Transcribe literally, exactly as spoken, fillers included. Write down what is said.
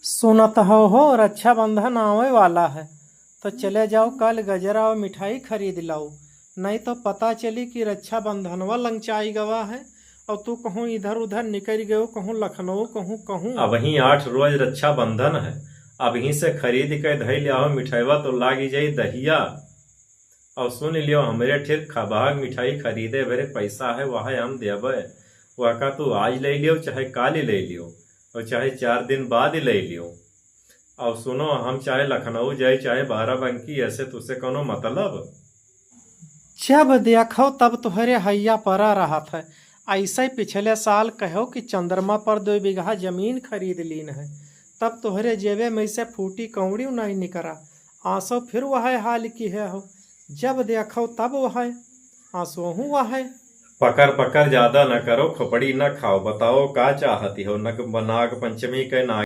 सुनत हौ हो, रक्षाबंधन आवै वाला है, तो चले जाओ काल गजरा और मिठाई खरीद लाओ, नहीं तो पता चली कि रक्षाबंधनवा लंगचाई गवा है और तू कहूँ इधर उधर निकल गयो, कहूँ लखनऊ, कहूँ कहूँ। अबहीं आठ रोज रक्षाबंधन है, अबहीं से खरीद के धई लियाओ मिठाईवा तो लागी जाई दहिया। और सुन लियो, हमरे ठेर खबाग मिठाई खरीदे भरे पैसा है, वह हम देबे। वह का तू आज ले लियो, चाहे काल ही ले लियो, और चाहे चार दिन बाद ही ले लियो। और सुनो, हम चाहे लखनऊ जाई, चाहे बाराबंकी, ऐसे तुसे कोनो मतलब? जब देखो तब तोहरे हैया परा रहत है। ऐसे पिछले साल कहो कि चंद्रमा पर दो बीघा जमीन खरीद लीन है, तब तोहरे जेबे में से फूटी कौड़ी नहीं निकरा। आंसो फिर वह हाल की है हो, जब देखो तब वह आंसो हूँ वह। पकर पकर ज्यादा न करो, खोपड़ी न खाओ, बताओ का चाहती हो? नग-, नाग पंचमी के नाग